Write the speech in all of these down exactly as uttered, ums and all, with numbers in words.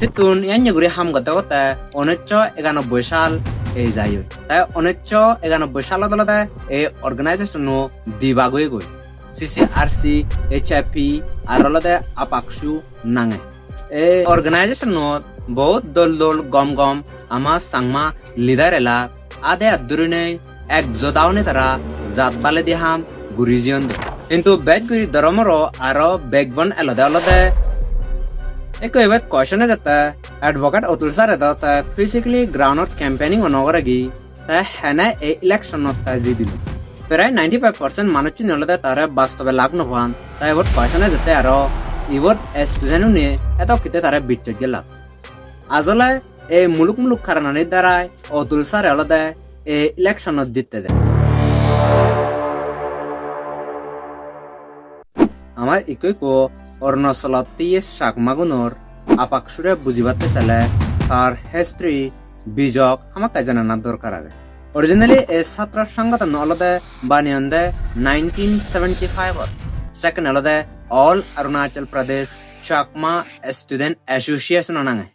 Sittun yanye guri ham gotte gotte uniccho ekanobboi sal ei jai oi. Te uniccho ekanobboi salot olode ei organization-o dibak oyegoi, C C R C, H I P, ar olode APCSU nange. Ei organization-ot bohut dol dol gom gom ama Changma leader elak ade addurinei ek joda onei tara jat baledi ham guri jeyonde. Hintu bej guri doromoro aro backbone elode olode ekko ibet question ejette, advocate Atul sir-e do te physically ground-ot campaign-o no goregi, te hene ei election-ot te jidilo. Prai ninety-five percent manuchchune olode tare bastobe lak no pan. Te ibot question ejette aro ibot student-une edok hitte tare bichchej gelak. Ajole ei muluk muluk karonani darai Atul sir-e olode ei election-ot jitte de. Amar ikko ikko Arunachalot thiye Chakmagunor APCSU-re bujibatte sele tar history bijok hamakkai janana dorkar age. Originally ei satro songgothon olode baneyonde nineteen seventy-five-ot. Sekkene olode All Arunachal Pradesh Chakma Student Association-o nange.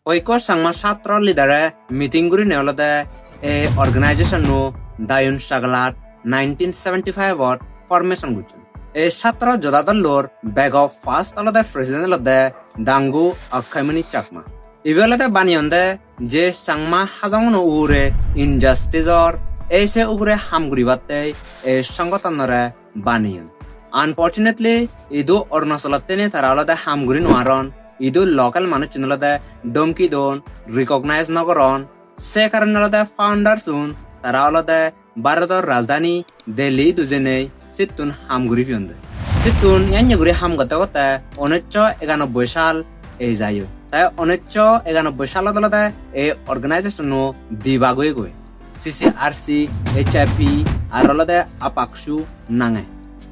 Hoyekko Changma satro leader-e meeting gurinei olode ei organization-o Diyun Chaklat nineteen seventy-five-ot formation gocchon. Ei satro joda dollor bego first olode president olode Dangu Akhaimoni Chakma. Ibe olode baneyonde je Changma Hajonguno ugure injustice or, ei se ugure ham guribatte ei songgothonore baneyon. Unfortunately, idu Arunachalot thene tara olode ham guri nw aron, idu local manuchchun olode domki don, recognize nw goron. Se karone olode founders-un tara olode Bharodor rajdhani Delhi idu jenei sittun ham guri peyonde. Sittun yanye guri ham gotte gotte uniccho ekanobboi sal ei jai oi. Te uniccho ekanobboi salot olode ei organization-o dibak oyegoi. C C R C, H I P, ar olode APCSU nange.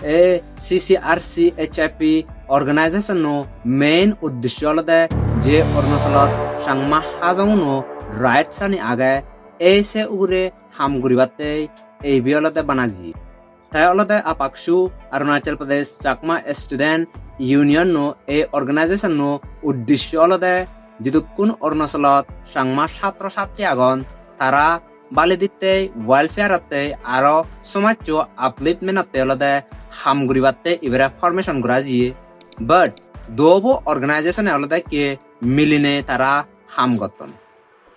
Ei C C R C H I P organization-o main uddesho olode je Arunachalot Changma Hajonguno rights-ani age, ei se ugure ham guribatte ibe olode bana jiye. Te olode APCSU, Arunachal Pradesh Chakma Student Union-o, ei organization-o uddesho olode jidukkun Arunachalot Changma satro satri agon, tara baleditte, welfare-otte, aro somajcho upliftment-otte olode ham guribatte ibere formation gora jiye. But duobo organization-e olode ekke milinei tara ham gotton.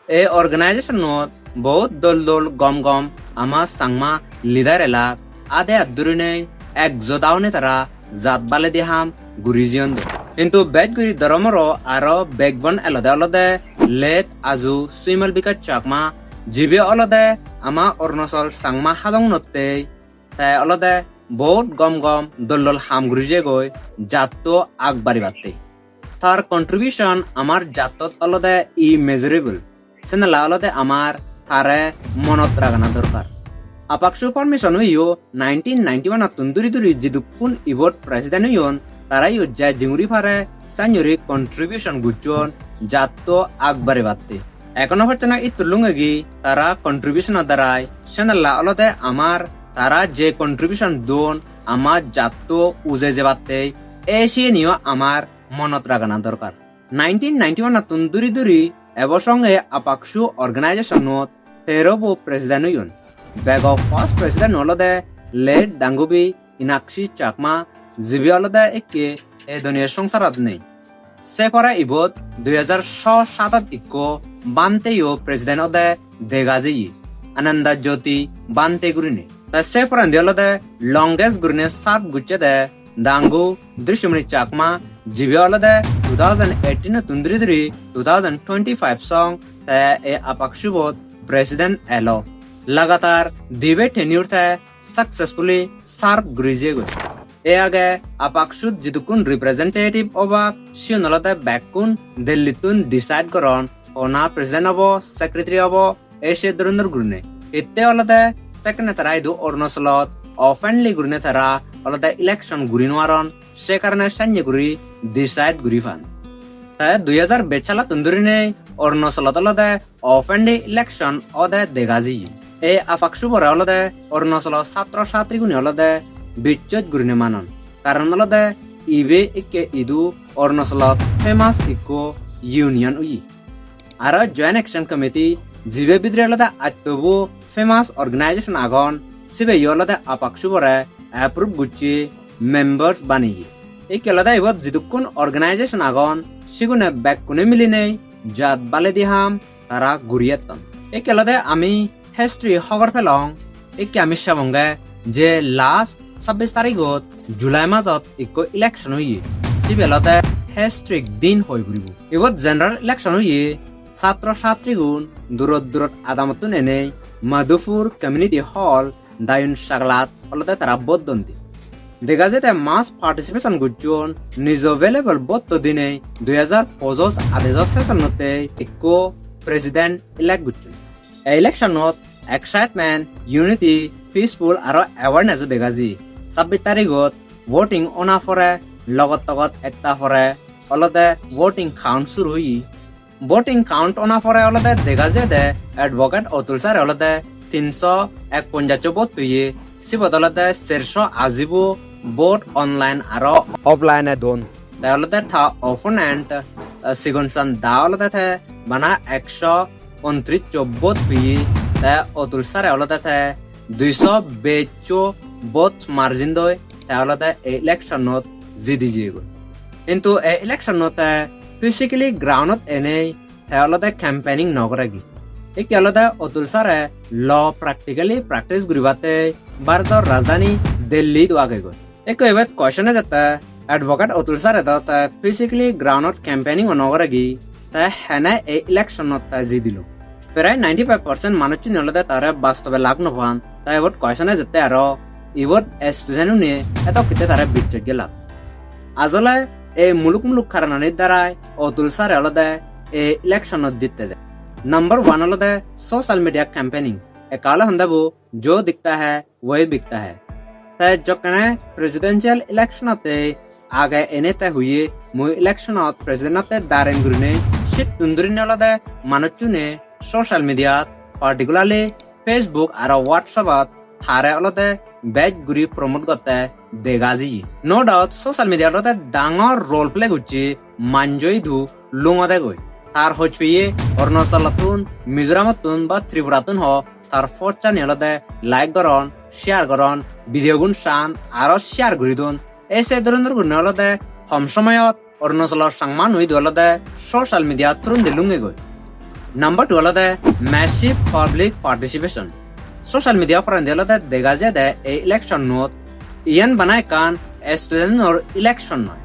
Ei organization-ot bohut dol dol gom gom ama Changma leader elak ade addurinei ek joda onei tara jat baledi ham guri jeyonde. Hintu bej guri doromoro aro backbone elode olode late Aju Suimal Bikash Chakma, jibe olode ama Arunachal Changma Hajongunotte te olode bohut gom gom dol dol ham guri jeyegoi jatto ag baribatte. Tar contribution amar jattot olode immeasurable. Senela olode amar tare monot ragana dorkar. APCSU formation oiyo nineteen ninety-one-ottun duri duri jidukkun ibot president oyon, tarayo je jinguri pare sanyuri contribution gocchon jatto ag baribatte. Ekhono pojjonto ittur lungegi tara contribution-o darai, senela olode amar tara je contribution don ama jatto uje jebatte, ei siyeniyo amar monot ragana dorkar. Nineteen ninety-one-ottun duri duri ebo songe APCSU organization-ot terobo president oyon. Bego first president olode late Dangubi Inakshi Chakma, jibe olode ekke ei duniya songsarot nei. Se pore ibot dui hajar so satot ikko Bhanteyo president ode dega jiye, Ananda Jyoti Bhante gurinei. Te se porendi olode longest gurinei serve gocchede Dangu Drishyamani Chakma, jibe olode two thousand eighteen-ottun duri duri two thousand twenty-five song te ei APCSU-bot president elo. Lagatar dibe tenure te successfully serve guri jeyegoi. E age APCSU-t jidukkun representative obak, sigun olode bekkun Delhi-ttun decide goron, hona president obo, secretary obo, ei se dhoronor gurinei. Hitte olode sekkene tara idu Arunachalot openly gurinei tara olode election guri nw aron, se karone senne guri decide guri pan. Te dui hajar bej salottun dhurinei Arunachalot olode openly election ode dega jiye. Ei APCSU-bore olode Arunachalor satro satrigune olode bichchej gurinei manon. Karon olode ibe ekke idu Arunachalot famous ikko union oye. Aro Joint Action Committee, jibe bidire olode attobo famous organization agon, sibe yo olode APCSU bore approve gocche, members baneye. Ikke olode ibot jidukkun organization agon, sigune bekkune milinei jat baledi ham tara guri etton. Ikke olode ami history hobor pelong, ikke ami sebonge je last sabbis tarigot July majot ikko election oye, sibe olode historic din hoi puribo. Ibot general election oye, satro satrigun durot durot adamottun enei Madhupur Community Hall, Diyun Saglat olode tara vote don di. Dega jai de mass participation gocchon, nijo valuable vote to dinei dui hajar pojoj adejo session otte ikko president elect gocchon. Ei election-ot excitement, unity, peaceful aro awareness-o dega jai. Sabbis tarigot voting ona pore logot togot ekta pore olode voting count suru oye. Voting count ona pore olode dega jai de Advocate Otul sir-e olode tinso ekponjasso vote peye, sibot olode serso ajibo vote online aro offline-e don. Te olode ta opponent, eh, Sigon San Da olode te bana ekso untris vote peye, te Otul sir-e olode te duiso bej vote margin doi te olode ei election-ot jidi jeyegoi. Hintu ei election-ot te physically ground-ot enei te olode campaigning no goregi. Ikke olode Otul sir-e law practically practice guribatte Bharotor rajdhani Delhi-t agegoi. Ekko ibet question ejette, Advocate Otul sir-e do te physically ground-ot campaigning-o no goregi, te hene ei election-ot te jidilo. Prai ninety-five percent manuchchune olode tare bastobe lak no pan, te ibot question ejette aro ibot student-une edok hitte tare bijjot gelak. Ajole ei muluk muluk karonani darai Otul sir-e olode ei election-ot jitte de. Number one olode social media campaigning. Ekka ole honde bo, "Jo dikta hai, wohi bikta hai." Te jokkene presidential election-otte age ene te huye, "Mui election-ot president-otte darem," gurinei sittun durinei olode manuchchune social media-t, particularly Facebook aro WhatsApp-ot tare olode bej guri promote gotte dega jiye. No doubt social media olode dangor role play gocche manjo idu lungode goi. Tar hoj peye Arunachalottun, Mizoramottun ba Tripurattun ho tar post-ani olode like goron, share goron, video gun san aro share guri don. Ei se dhoronor gurinei olode hom somoyot Arunachalor Changma-un idu olode social media through-ndi lungegoi. Number two olode massive public participation. Social media porendi olode dega jai de ei election-ot iyan bana ekkan student-or election noi.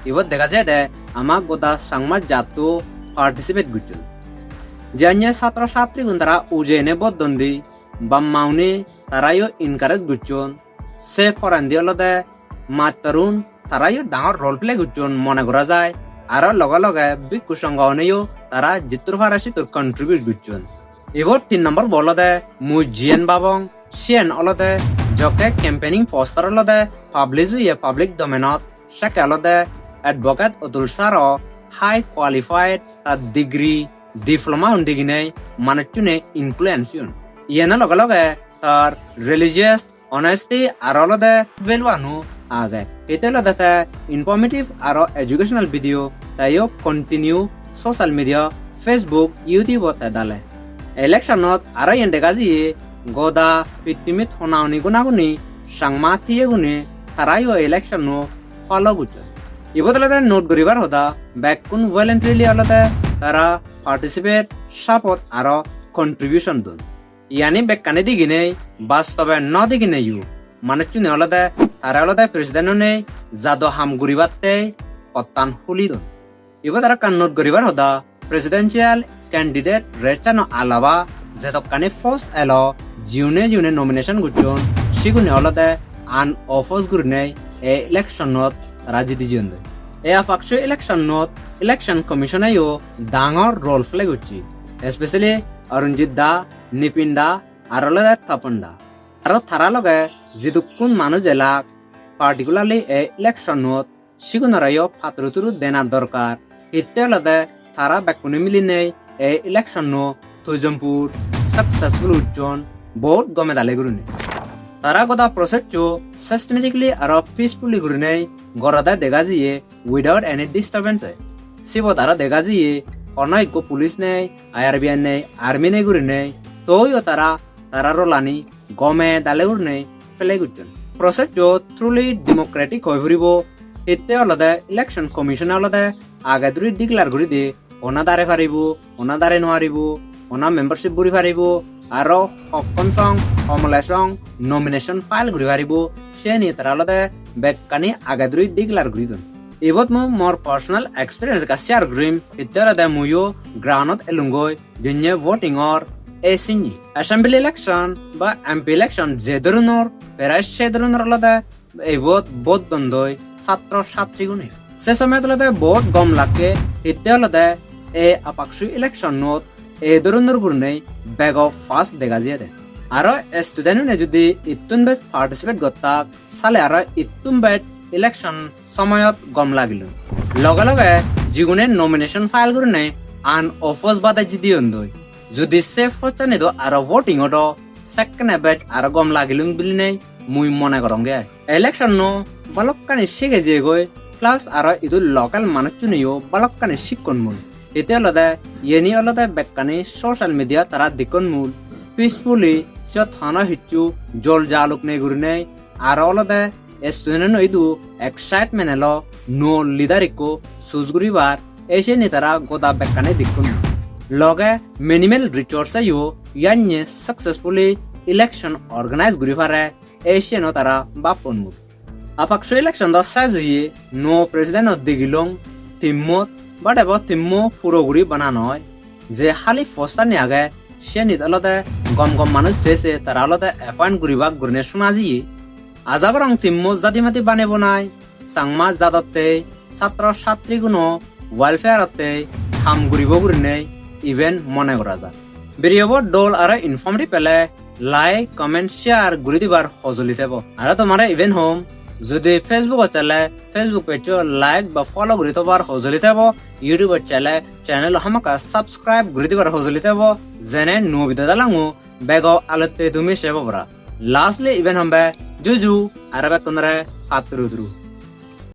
Ibot dega jai de ama goda Changma jatto participate gocchon. Jiyanye satro satrigun tara ujei ene vote don di, bap ma-une tarayo encourage gocchon. Se porendi olode mastorun tarayo dangor role play gocchon mone gora jai, aro loge loge bhikkhu songho-uneyo tara jittur pare sittur contribute gocchon. Ibot tin number bo olode mui jiyen babong, siyen olode jokke campaigning poster olode publish oye public domain-ot, sekke olode Advocate Atul sir-o high qualified, tar degree, diploma-un diginei manuchchune influence oyon. Iyeno loge loge tar religious honesty aro olode value-ano age. Ete olode te informative aro educational video teyo continue social media, Facebook, YouTube-ot te dale. Election-ot aro iyen dega jiye goda pittimit hona honi guna guni Changma tiyegune tarayo election-o follow gocchon. Ibot olode note guribar hoda, bekkun voluntarily olode tara participate, support aro contribution don. Iyani bekkani diginei, bastobe no digineyo manuchchune olode tare olode president-une jado ham guribatte pottan huli don. Ibot aro ekkan note guribar hoda, presidential candidate race-ano alaba jedokkani post elo, jiune jiune nomination gocchon, sigune olode unopposed gurinei ei election-ot tara jidi jeyonde. Ei APCSU election-ot election commission-eyo dangor role play gocche, especially Arunjit da, Nipin da, aro olode Tapan da. Aro tara loge jidukkun manuj elak, particularly ei election-ot, sigunoreyo paturu turu dena dorkar. Hitte olode tara bekkune milinei ei election-o tujompur successful gocchon, bohut gome dale gurinei. Tara goda process-o systematically aro peacefully gurinei gorode dega jiye without any disturbance. Sibot aro dega jiye hono ekko police nei, I R B nei, army nei gurinei, toyo tara tara rolani gome dale gurinei play gotton. Process-o truly democratic hoi puribo. Hitte olode election commission olode age duri declare guri de hona dare paribo, hona dare no paribo, hona membership guri paribo, aro hokkon song, homole song nomination file guri paribo, seni tara olode bekkani age duri declare guri don. Ibot mui mor personal experience ekka share gurim, hitte olode muiyo ground-ot elungoi, jinne voting or ei sinni. Assembly election ba M P election je dhoronor, prai se dhoronor olode ibot vote dondoi satro satrigune. Se somoyot olode bahut gom lakke, hitte olode ei APCSU election-ot ei dhoronor gurinei bego pass dega jiyede. Aro student-une judi ittun bej participate gottak, sale aro ittun bej election somoyot gom lagilun. Loge loge jigune nomination file gurinei unopposed bade jidiyondoi, judi se post-ani do aro voting odo, sekkene bej aro gom lagilun bilinei mui mone goronge. Election-o balokkani sige jiyegoi, plus aro idu local manuchchuneyo balokkani sikkon mui. Ete olode, yeni olode bekkani social media tara dikkon mul. Peacefully, siyot hono hissu jol jaluk nei gurinei, aro olode student-o idu excitement elo, nuo leader ikko choose guribar, ei siyeni tara goda bekkani dikkon mul. Loge minimal resource-eyo yanye successfully election organize guri pare, ei siyeno tara bappon mul. APCSU election do ses oye, nuo president-o digilong, team-ot, but ebo team-o puro guri bana noi. Je hali post-ani age, siyenit olode gom gom manuj se se tara olode appoint guribak gurine suna jiye. Aja gorong team-o jadi madi banebo nai, Changma jadotte, satro satriguno welfare-otte ham guribo gurinei iben mone gora jar. Video bo dol aro informative pele like, comment, share guri dibar hojoli tebo. Aro tomare iben hom, judi Facebook-ot sele Facebook page-o like ba follow guri tobar hojoli tebo, YouTube-ot sele channel-o hamakkai subscribe guri dibar hojoli tebo, jene nuo video dalango bego alotte tumi sebo para. Lastly iben hombe juju aro bekkunore patturu turu.